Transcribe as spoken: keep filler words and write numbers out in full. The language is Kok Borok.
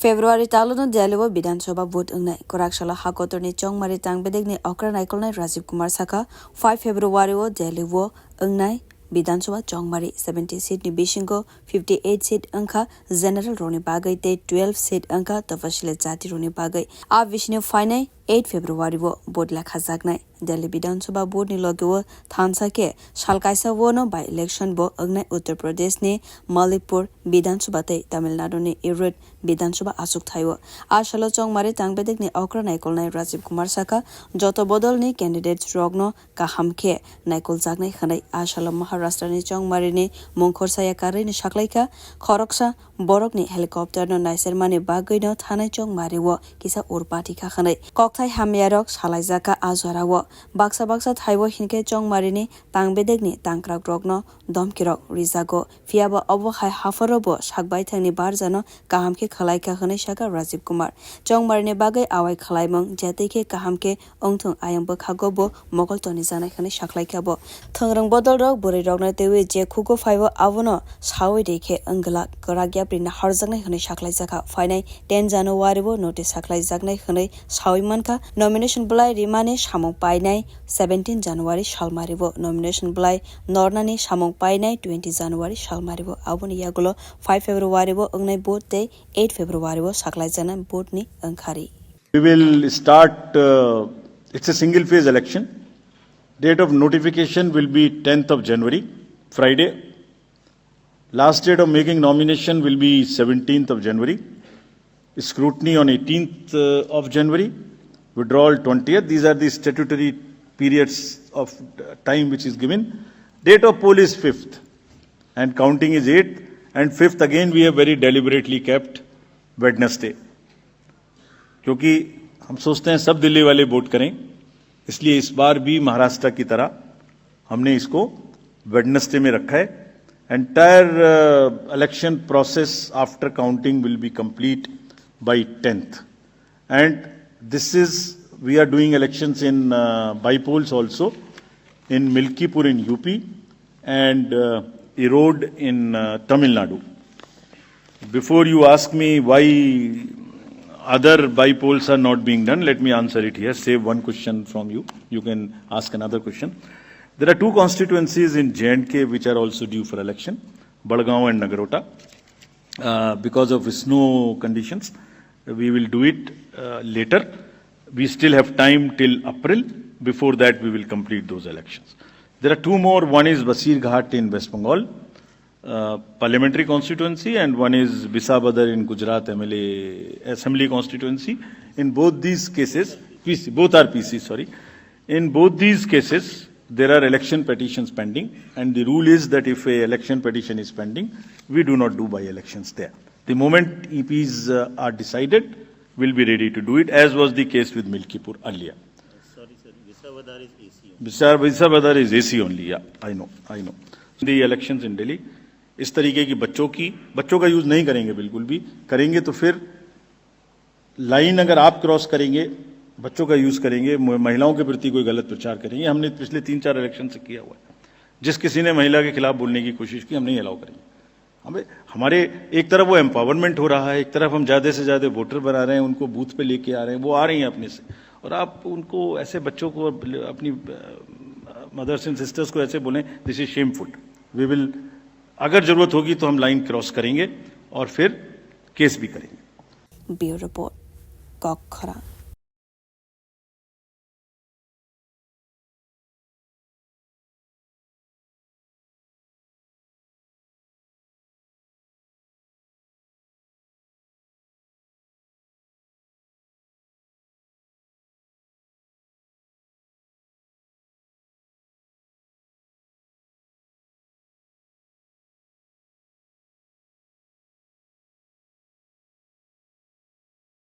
February talo no Delhi o Bidhan Sabha vote wngnai. Kwrak salo ha kotor ni chongmari tang bedek ni okra naikolnai Rajiv Kumar sakha, five February o Delhi o wngnai Bidhan Sabha chongmari. Seventy seat ni bisingo fifty eight seat wngkha general rokni bagwi tei twelve seat wngkha tapasila jati rokni bagwi. A bisini phainai eight February o vote lekhajaknai. Delhi Bidhan Sabha vote ni loge o thansa khe sal kaisa o no by election bo wngnai Uttar Pradesh ni Malikpur Bidhan Sabha tei Tamil Nadu ni Erode Bidhan Sabha achukthai o. A salo chongmari tang bedek ni okra naikolnai Rajiv Kumar sakha, joto bodol ni candidates rok no kaham khe naikoljaknai hwnwi. A salo Maharashtra ni chongmari ni mungkhor saya karwi ni saklaikha, khoroksa borok ni helicopter no naisermani bagwi no thanai chongmari o kisa urpati kha hwnwi. Kokthai hamya rok salaijakha a jora o. Baksa baksa thai o hinkhe chongmari ni tang bedek ni tangkrak rok no domki rok rijago. Phiya ba obo hai hapharo bo sak baithang ni barja no kaham khe khwlaikha hwnwi sakha Rajiv Kumar. Chongmari ni bagwi awai khwlaimung jetwi khe kaham khe wngthung ayang bwkhago bo mokol tonijaknai hwnwi saklaikha bo. Thwngrwng bodol rok bwrwi rokno twiwi je khugo phai o abono sawi rikhe wngwlak kwrak yapri naharjaknai hwnwi saklaijakha. Phainai ten January o notice saklaijaknai hwnwi sawi mankha. Nomination bwlai rimani samung painai seventeen January salmari o. Nomination bwlai nornani samung painai twenty January salmari o. Aboni yagulo five February o wngnai vote tei eight February o saklaijaknai vote ni wngkhari. We will start, uh, it's a single phase election. Date of notification will be tenth of January, Friday. Last date of making nomination will be seventeenth of January. Scrutiny on eighteenth, uh, of January. Withdrawal twentieth. These are the statutory periods of, uh, time which is given. Date of poll is fifth and counting is eighth. And fifth again we have very deliberately kept Wednesday. क्योंकि हम सोचते हैं सब दिल्ली वाले वोट करें, इसलिए इस बार भी महाराष्ट्र की तरह हमने इसको वेडनेसडे में रखा है। Entire, uh, election process after counting will be complete by tenth. And this is, we are doing elections in, uh, by polls also, in Milkipur in U P and, uh, Erode in, uh, Tamil Nadu. Before you ask me why other by polls are not being done, let me answer it here. Save one question from you. You can ask another question. There are two constituencies in J and K which are also due for election, Badgaon and Nagrota. Uh, because of snow conditions, we will do it, uh, later. We still have time till April. Before that, we will complete those elections. There are two more. One is Basirghat in West Bengal, uh, parliamentary constituency, and one is Bisabadar in Gujarat M L A assembly constituency. In both these cases, P C, both are P C, sorry. In both these cases, there are election petitions pending, and the rule is that if a election petition is pending, we do not do by-elections there. The moment E Ps, uh, are decided, we'll be ready to do it, as was the case with Milkipur earlier. Sorry, sir, Visavadar is A C only. Visar-, Visavadar is A C only, yeah, I know, I know. The elections in Delhi, इस तरीके की बच्चों की, बच्चों का यूज़ नहीं करेंगे बिल्कुल भी, करेंगे तो फिर लाइन अगर आप क्रॉस करेंगे, बच्चों का यूज़ करेंगे, म-, महिलाओं के प्रति कोई गलत प्रचार करेंगे, हमने पिछले तीन चार इलेक्शन से किया हुआ है। जिस किसी ने महिला के खिलाफ बोलने की कोशिश की, हम नहीं अलाउ करेंगे। हमें, हमारे एक तरफ वो एम्पावरमेंट हो रहा है, एक तरफ हम ज़्यादा से ज़्यादा वोटर बना रहे हैं, उनको बूथ पे लेके आ रहे हैं, वो आ रही हैं अपने से, और आप उनको, ऐसे बच्चों को, अपनी, अ, मदर्स एंड सिस्टर्स को ऐसे बोलें, this is shameful. We will, अगर ज़रूरत होगी तो हम लाइन क्रॉस करेंगे और फिर केस भी करेंगे। Bureau Report, Kok Khorang.